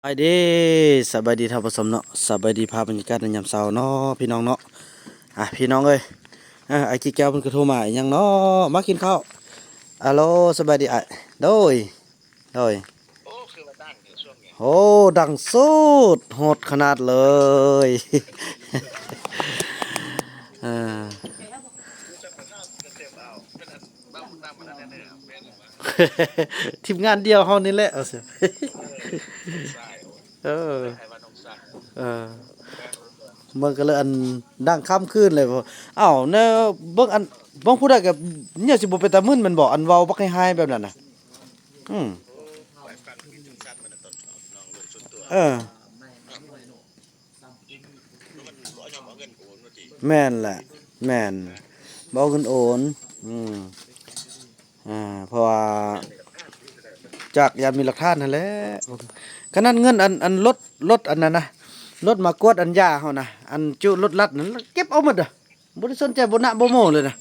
ສະບາຍດີ ສະບາຍດີທ່ານຜູ້ຊົມເນາະ ສະບາຍດີພາບບັນຍາກາດໃນຍາມເຊົ້າເນາະ ພີ່ນ້ອງເນາະ. ອ່າ ພີ່ນ້ອງເອີຍ ເອີ ອ້າຍກີແກ້ວເພິ່ນກໍໂທມາອີ່ຫຍັງເນາະ ມາກິນເຂົ້າ. ອາໂລ ສະບາຍດີອ້າຍ. ໂດຍ ໂດຍ. ໂອ້ ຄືວ່າດັງຢູ່ຊ່ວງນີ້ ໂອ້ ດັງສຸດ ໂຫດຂະໜາດເລີຍ. ເອີ ທີມງານດຽວເຮົານີ້ແຫຼະ ວ່າຊັ້ນ. ເອີ ເອີ ມັນກໍເລີຍອັນດັງຂ້າມຄືນເລີຍ. ເອົ້າ ແນວເບິ່ງອັນ ເບິ່ງຜູ້ໃດກໍ ແນວຊິບໍ່ເປັນຕາມຶນແມ່ນບໍ່ ອັນເວົ້າບັກໄຮໆແບບນັ້ນນະ. ອືມ ເອີ ແມ່ນແຫຼະ ແມ່ນ ບໍ່ເອົາເງິນໂອນ. ອືມ ອ່າ ເພາະວ່າຈາກຢານມີຫຼັກຖານຫັ້ນແຫຼະ. ຂະໜາດເງິນອັນ ອັນລົດ ລົດອັນນັ້ນນະ ລົດມາກວດອັນຢາເຮົານະ ອັນຈຸລົດລັດນັ້ນ ເກັບເອົາໝົດເດີ້ ບໍ່ໄດ້ສົນໃຈໂບນະໂບໂມເລີຍນະ.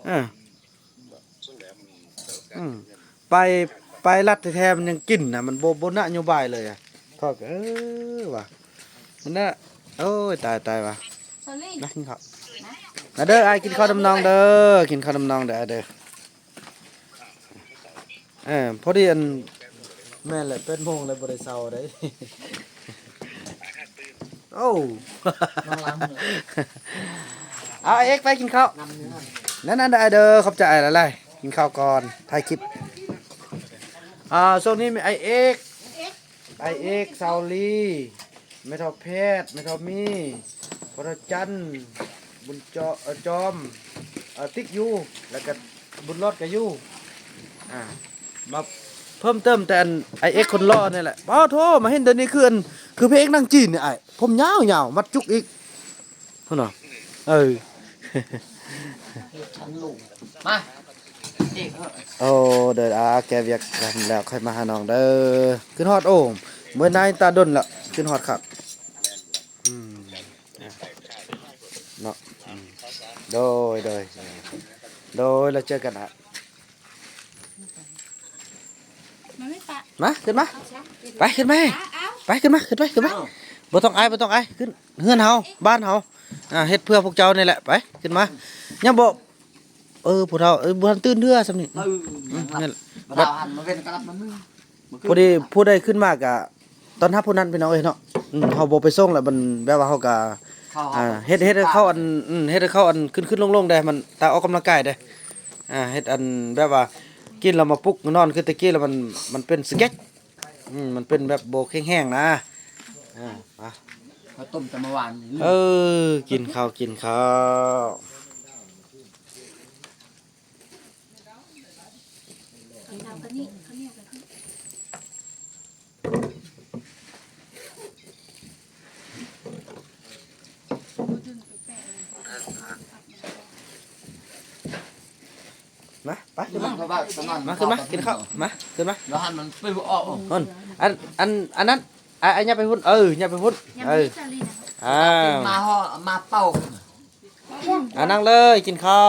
ເອີ ອືມ ໄປ ໄປລັດແທ້ໆ ມັນຍັງກິນນະ ມັນບໍ່ ບໍ່ນະໂຍບາຍເລີຍອະ. ເຂົາກໍ ເອີ ວ່າ ມັນນະ ໂອ້ຍ ຕາຍ ຕາຍວ່າ ມາກິນເຂົ້າ ມາເດີ້ ອ້າຍ ກິນເຂົ້ານຳນ້ອງເດີ້ ກິນເຂົ້ານຳນ້ອງເດີ້ ອ້າຍເດີ້. ເອີ ພໍດີອັນ ແມ່ນແຫຼະ ແປດໂມງແລ້ວ ບໍ່ໄດ້ເຊົາໃດ. ໂອ້ ເອົາ ເອັກ ໄປກິນເຂົ້າ ນັ້ນໆ ເດີ້ ເດີ ຂອບໃຈອ້າຍຫຼາຍໆ. ກິນເຂົ້າກ່ອນ ຖ່າຍຄລິບ. ອ່າ ຊ່ວງນີ້ມີອ້າຍເອັກ ອ້າຍເອັກ ສາວລີ ແມ່ເຖົ້າແພດ ແມ່ເຖົ້າມີ ພໍ່ເຖົ້າຈັນ ບຸນຈອ ເອີ ຈອມ ເອີ ຕິກຢູ່ ແລ້ວກໍບຸນລອດກໍຢູ່. ອ່າ ມາເພີ່ມເຕີມແຕ່ອັນ ອ້າຍເອັກຄົນຫຼໍ່ນີ້ແຫຼະ. ໂອ້ໂທ້ ມາເຫັນດຽວນີ້ຄືອັນ ຄືພະເອກໜັງຈີນນີ້ອ້າຍ ຜົມຍາວໆ ມັດຈຸກອີກ. ພຸ້ນເນາະ ເອີ ມາ ໂອ້ ເດີ ອາ ແກວຽກແລ້ວຄ່ອຍມາຫານ້ອງເດີ. ຄຶດຮອດ ໂອ້ ເມື່ອຍໜ້າຕາດົນລະ ຄຶດຮອດຄັກ. ອືມ ເນາະ ອືມ ໂດຍ ໂດຍ ໂດຍ ແລ້ວເຈີກັນອະ. ມາ ຂຶ້ນມາ ໄປ ຂຶ້ນມາ ໄປ ຂຶ້ນມາ ຂຶ້ນໄປ ຂຶ້ນມາ. ບໍ່ຕ້ອງອາຍ ບໍ່ຕ້ອງອາຍ ຂຶ້ນເຮືອນເຮົາ ບ້ານເຮົາ. ອ່າ ເຮັດເພື່ອພວກເຈົ້ານີ້ແຫຼະ ໄປ ຂຶ້ນມາ. ຍັງບໍ່ ເອີ ຜູ້ເຖົ້າ ເອີ ບໍ່ທັນຕື່ນເທື່ອສ່ຳນີ້. ອືມ ນັ້ນແຫຼະ ບໍ່ເຖົ້າ ຫັນມາເວັນກັບມັນ ພໍດີຜູ້ໃດຂຶ້ນມາກະຕ້ອນຮັບຜູ້ນັ້ນ ພີ່ນ້ອງເອີຍເນາະ. ອືມ ເຮົາບໍ່ໄປສົ່ງລະ ມັນແບບວ່າເຮົາກະ ອ່າ ເຮັດ ເຮັດໃຫ້ເຂົາອັນ ອືມ ເຮັດໃຫ້ເຂົາອັນ ຂຶ້ນໆລົງໆໄດ໋ ມັນຕາອອກກຳລັງກາຍເດ້. ອ່າ ເຮັດອັນແບບວ່າກິນແລ້ວມາປຸກນອນຄືແຕ່ກີ້ລະ ມັນ ມັນເປັນສະແກັກ. ອືມ ມັນເປັນແບບບໍ່ແຂງແຮງນະ. ອ່າ ມາ ເຂົ້າຕົ້ມແຕ່ເມື່ອວານນີ້. ເອີ ກິນເຂົ້າ ກິນເຂົ້າ. ມາ ໄປ ຂຶ້ນມາ ມາ ຂຶ້ນມາ ກິນເຂົ້າ ມາ ຂຶ້ນມາ. ແລ້ວຫັ້ນມັນປິວອອກ ອັນ ອັນ ອັນນັ້ນ ອ່າ ອ່າ ຫຍັບໄປພຸ້ນ ເອີ ຫຍັບໄປພຸ້ນ ເອີ ອ່າ ມາເຮົາມາເປົ່າ. ອ່າ ນັ່ງເລີຍ ກິນເຂົ້າ.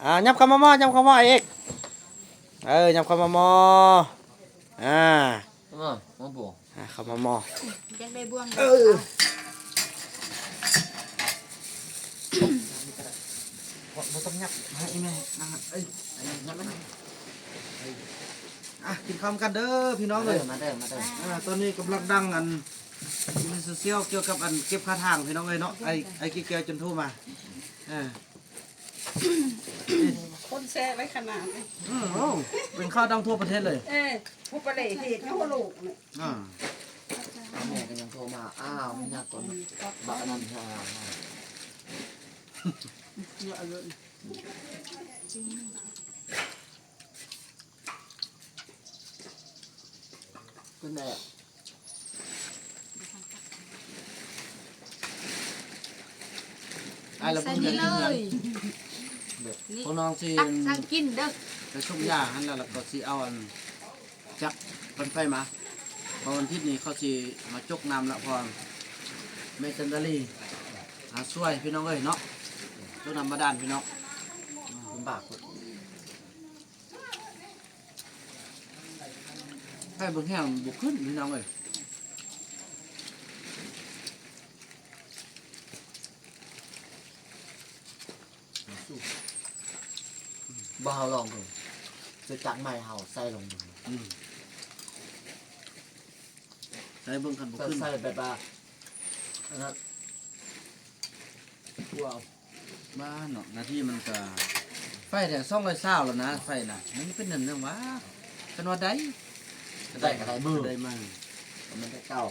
ອ່າ ຫຍັບເຂົ້າມາໝໍ້ ຫຍັບເຂົ້າໝໍ້ ອ້າຍເອກ ເອີ ຫຍັບເຂົ້າມາໝໍ້. ອ່າ ມາ ມາບໍ່ ອ່າ ເຂົ້າມາໝໍ້ ຢາກໄດ້ບ່ວງ. ເອີ ບໍ່ຕ້ອງຫຍັບ ໃຫ້ອີ່ແມ່ນັ່ງ. ເອີ ອັນນີ້ຫຍັບໄວ້. ອ່ະ ກິນເຂົ້ານຳກັນເດີພີ່ນ້ອງເອີຍ ມາເດີ ມາເດີ. ອ່າ ຕອນນີ້ກຳລັງດັງອັນ ຢູ່ໃນໂຊຊຽວກ່ຽວກັບອັນເກັບຄ່າທາງພີ່ນ້ອງເອີຍເນາະ. ໄອ້ ໄອ້ກີແກ້ວຈົນໂທມາ. ເອີ ຄົນແຊໄວ້ຂະໜາດ. ເອີ ເອົ້າ ເປັນຂ່າວດັງທົ່ວປະເທດເລີຍ. ເອີ ຜູ້ປະເລດເຮັດຫຍັງໂລກນີ້. ອ່າ ແມ່ກໍຍັງໂທມາ. ອ້າວ ມັນຍາກກ່ອນ ບັກອັນນັ້ນ. ເປັນແບບ ອ້າຍລະ ໃສ່ນີ້ເລີຍ. ແບບ ນີ້ ພວກນ້ອງຊິ ຕັກໃສ່ກິນເດີ ໄປສົ່ງຢາຫັ້ນແລ້ວ ແລ້ວກໍຊິເອົາອັນ ຈັກປັ່ນໄຟມາ ເພາະວັນທິດນີ້ເຂົາຊິມາຈົກນ້ຳລະ ເພາະແມ່ຈັນດາລີຫາຊ່ວຍພີ່ນ້ອງເອີຍເນາະ ຈົກນ້ຳບາດານພີ່ນ້ອງ. ລຳບາກ ໄຟເບິ່ງແຮງບໍ່ຂຶ້ນພີ່ນ້ອງເອີຍ. ເຮົາລອງເບິ່ງ ຈະຈັກໄມ້ເຮົາໃສ່ລອງເບິ່ງ ອືມ ໃສ່ເບິ່ງ ຄັນບໍ່ຂຶ້ນ ໃສ່ແບບວ່າ ອັນນັ້ນ ກວມ ວ່າເນາະ ນາທີມັນກະ ໄຟແທ້ສອງຮ້ອຍຊາວແລ້ວນະ ໄຟນະ ມັນເປັນແນວນັ້ນຫວາ ຄັນວ່າໄດ້ ໄດ້ກະໄດ້ເບີ ໄດ້ມາ ມັນໄດ້ເກົ່າ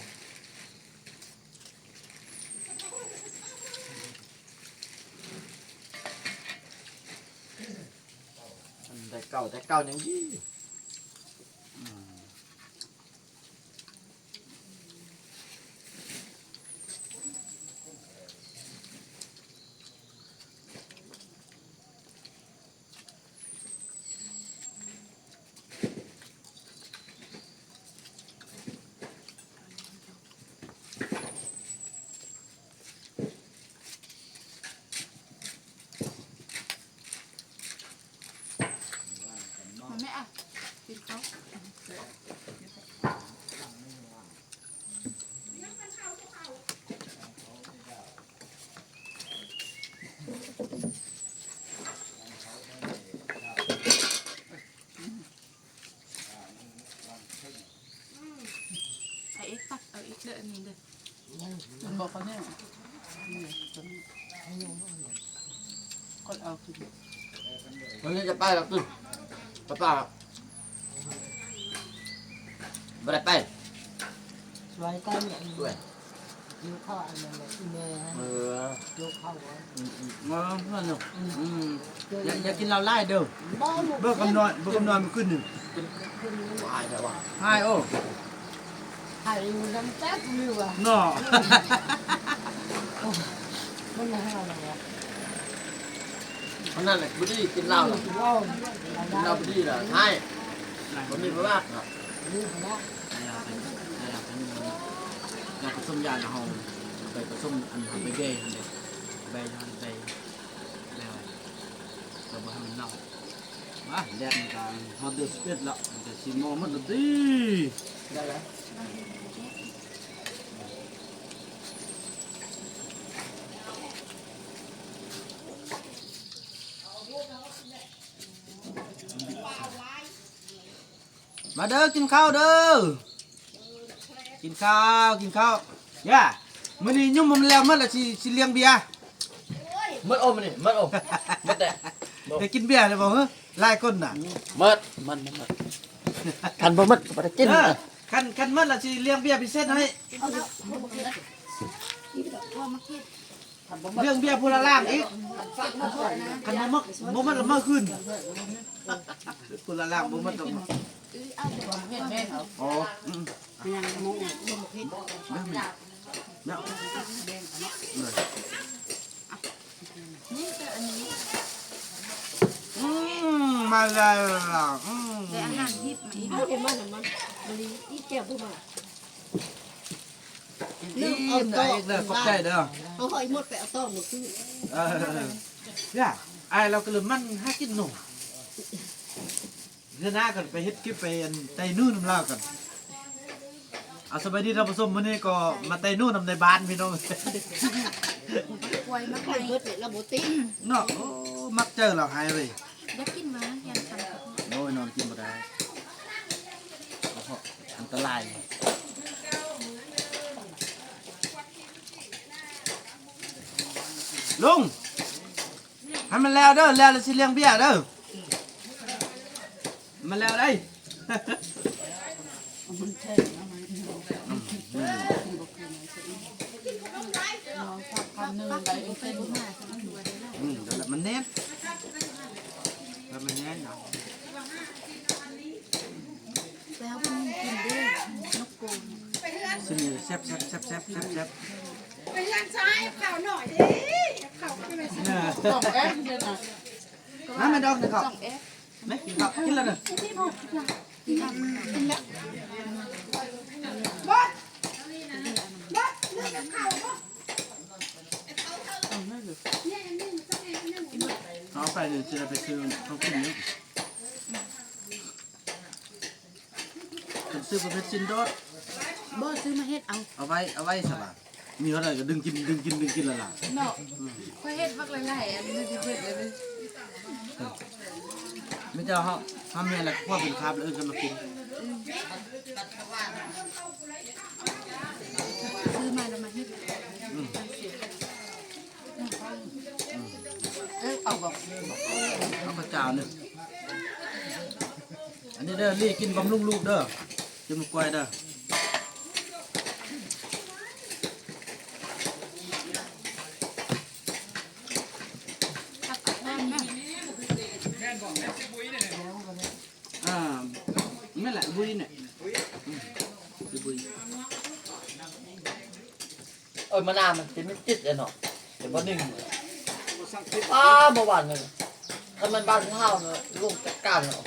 ໄດ້ເກົ່າ ໄດ້ເກົ່າຍັງດີ. ມາແມ່ ອະ ກິນເຂົ້າ. ໃຫ້ເອກຕັກເອົາອີກເດີ ອັນນີ້ເດີ ມັນບໍ່ຄ່ອຍແນວ ນີ້ຕົວນີ້ ຂ້ອຍເອົາຄື ມື້ນີ້ຈະໄປແລ້ວຕິ ໄປປ່າ ບໍ່ໄດ້ໄປ ໄວ້ໃກ້ນີ້ ດ້ວຍ ຢູ່ເຂົ້າອັນນັ້ນແຫຼະ ອີແມ່ ເອີ ຢູ່ເຂົ້າ ອືມໆ ເອີ ເພື່ອນເນາະ ອືມ ອືມ ຢ່າ ຢ່າກິນເຫຼົ້າຫຼາຍເດີ ບໍ່ ເບິ່ງຄຳນ້ອຍ ເບິ່ງຄຳນ້ອຍມື້ຄືນນີ້ ເປັນຄືນນີ້ ຫາຍແທ້ຫວາ ຫາຍ ໂອ້ ຫາຍນຳຈັກຢູ່ຫວາ ເນາະ ມັນຫາຍແລ້ວຫວາ ອັນນັ້ນແຫຼະ ບໍ່ດີ ກິນເຫຼົ້າແລ້ວ ກິນເຫຼົ້າ ກິນເຫຼົ້າບໍ່ດີແລ້ວ ຫາຍ ບໍ່ມີປະຫວັດເນາະ. ຢາປະສົມຢານະ ເຮົາໄປປະສົມ ອັນ ເຮົາໄປແບຫັ້ນເດ້ ແບຫັ້ນ ແບ ແບໄວ້ ແລ້ວບໍ່ໃຫ້ມັນເນົ່າ. ມາ ແດດມັນກະຮອດເດືອນສິບເອັດແລ້ວ ມັນກະຊິມໍໝົດແລ້ວຕິ ໄດ້ແລ້ວ. ມາເດີ ກິນເຂົ້າເດີ ກິນເຂົ້າ ກິນເຂົ້າ ຢ່າ ມື້ນີ້ຫຍຸ້ມມັນແລ້ວໝົດລະ ຊິ ຊິລ້ຽງເບຍ ໝົດໂອມນີ້ ໝົດໂອມ ໝົດແລ້ວ ໄດ້ກິນເບຍແລ້ວບໍ່ເຮີ ຫຼາຍຄົນນະ ໝົດ ມັນ ມັນ ໝົດ ຄັນບໍ່ໝົດກໍບໍ່ໄດ້ກິນ ເອີ ຄັນ ຄັນໝົດລະຊິລ້ຽງເບຍພິເສດໃຫ້ ເອົາແລ້ວ ເອົາແລ້ວ ເລື່ອງເບຍຜູ້ລະລ້າງອີກ ຄັນບໍ່ໝົດ ບໍ່ໝົດລະເມືອຄືນ ຜູ້ລະລ້າງບໍ່ໝົດດອກ ເຮັດແມ່ນເອົາ ອໍ ອືມ ຍັງບໍ່ໝົດ ບໍ່ໝົດ ເນາະ ນີ້ແຕ່ອັນນີ້ ອືມ ມາແລ້ວ ອືມ ແຕ່ອາຫານດິບມາອີກ ເອົາເອັມມານຳມັນ ບໍ່ດີ ອີກແກ້ວຜູ້ມາ. ອີ່ມເດີ ເອັກເດີ ຂອບໃຈເດີ ເຮົາເອົາອີ່ໝົດໄປເອົາຕໍ່ມື້ຄືນ ເອີ ຢ່າ ອ້າຍລາວກໍເລີ່ມໝັ່ນຫາກິນເນາະ ເທື່ອໜ້າກໍໄປເຮັດຄລິບໄປ ອັນ ໄຕໜູນຳລາວກັນ ເອົາ ສະບາຍດີທ່ານຜູ້ຊົມ ມື້ນີ້ກໍມາໄຕໜູນຳໃນບ້ານພີ່ນ້ອງ ໄປເບິດເລີຍລາວບໍ່ຕິ ເນາະ ໂອ້ ມັກເຈີລາວຫາຍເວີຍ ຢາກກິນຫວານ ຢາກທຳ ໂອ້ຍ ນອນກິນບໍ່ໄດ້ ກະເພາະອັນຕະລາຍ ລຸງ ໃຫ້ມັນແລ້ວເດີ ແລ້ວລະຊິລ້ຽງເບຍເດີ ມັນແລ້ວໄດ໋ ອືມ ອືມ ແລ້ວມັນແໜ້ນ ແລ້ວມັນແໜ້ນເນາະ. ແລ້ວມັນກິນເດ້ ນົກໂກນ ຊິມີແຊບໆໆໆໆ ໄປເຮືອນຊາຍເຂົາໜ້ອຍເດ້ ເຂົາໄປເຮືອນຊາຍ ສອງແອັບເດ້ນະ ມາແມ່ດອກໜຶ່ງເຂົາ ສອງແອັບ ແມ່ກິນເຂົ້າ ກິນແລ້ວເດີ ກິນແລ້ວ ເບິດ ເບິດ ເລື່ອງກັບເຂົາບໍ່ ເອົາໄປນີ້ ຊິໄດ້ໄປຊື້ຂອງກິນຢູ່ ເພິ່ນຊື້ປະເພດຊີ້ນດອດ ບໍ່ ຊື້ມາເຮັດເອົາ ເອົາໄວ້ ເອົາໄວ້ຊະລະ ມີເທົ່າໃດກໍດຶງກິນ ດຶງກິນ ດຶງກິນລະລະ ເນາະ ອືມ ຂ້ອຍເຮັດບັກຫຼາຍໆ ອັນນີ້ຊິເບິດແລ້ວເດ້ ເອີ ເອີ ມີແຕ່ເຮົາ ເຮົາເມຍແຫຼະ ຄວບເປັນຄາບ ແລ້ວເອີ້ນກັນມາກິນ. ຊື້ມາແລ້ວມາເຮັດ. ອືມ ເອີ ເອົາບໍ່ ເອົາເຂົ້າຈ້າວນີ້. ອັນນີ້ເດີ ລີ້ກິນບຳລຸງລູກເດີ ກິນໝາກກ້ວຍເດີ. ອ່າ ແມ່ນແຫຼະ ບຸຍນີ້ ອືມ ບຸຍ. ເອີ ມະນາວມັນຊິມີຕິດແຫຼະເນາະ ແຕ່ບໍ່ໜຶ່ງ ອ້າ ເມື່ອວານນີ້ ຄັນແມ່ນບ້ານເຮົານະ ລົງຈັດການເນາະ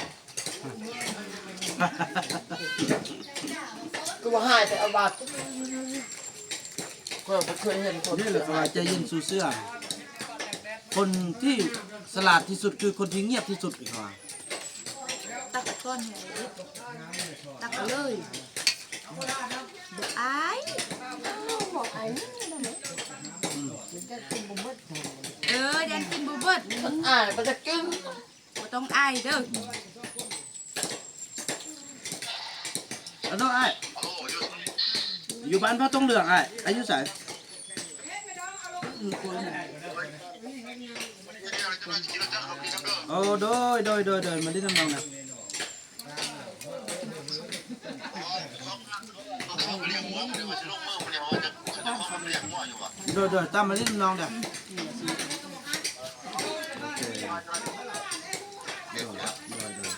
ຄືວ່າຫາຍໄປເອົາບາດ ຂ້ອຍບໍ່ເຄີຍເຫັນຄົນ ນີ້ແຫຼະເຂົາວ່າໃຈເຢັນສູ່ເຊື່ອ ຄົນທີ່ສະຫຼາດທີ່ສຸດຄືຄົນທີ່ງຽບທີ່ສຸດ ເຂົາວ່າ. ຕັກກ້ອນໃຫ້ ຕັກເອົາເລີຍ ບໍ່ອາຍ ບໍ່ອາຍ ອືມ ເອີ ຢ້ານກິນບໍ່ເບິດ ອາຍບໍ່ຈັກກິນ ບໍ່ຕ້ອງອາຍເດີ. ອາໂນອ້າຍ ຢູ່ບ້ານພະຕົງເຫຼືອງອ້າຍ ອາ ຢູ່ໃສ? ໂອ້ ໂດຍ ໂດຍ ໂດຍ ໂດຍ ມາຫຼິ້ນນຳນ້ອງນະ ໂດຍ ໂດຍ ຕາມມາຫຼິ້ນນຳນ້ອງເດີ ໂອເຄ ໂດຍ ໂດຍ ໂດຍ.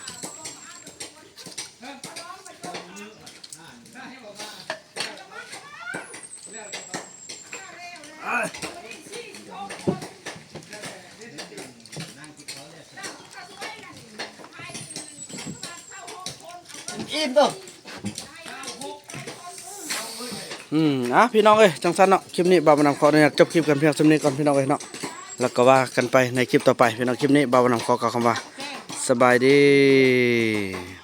ອີ່ມເດີ ອືມ ອ່າ ພີ່ນ້ອງເອີຍ ຈັ່ງຊັ້ນເນາະ ຄລິບນີ້ບ່າວບຸນນຳຂໍອະນຸຍາດຈົບຄລິບກັນພຽງສ່ຳນີ້ກ່ອນ ພີ່ນ້ອງເອີຍເນາະ ແລ້ວກໍວ່າກັນໄປໃນຄລິບຕໍ່ໄປ ພີ່ນ້ອງ. ຄລິບນີ້ບ່າວບຸນນຳຂໍກ່າວຄຳວ່າ ສະບາຍດີ.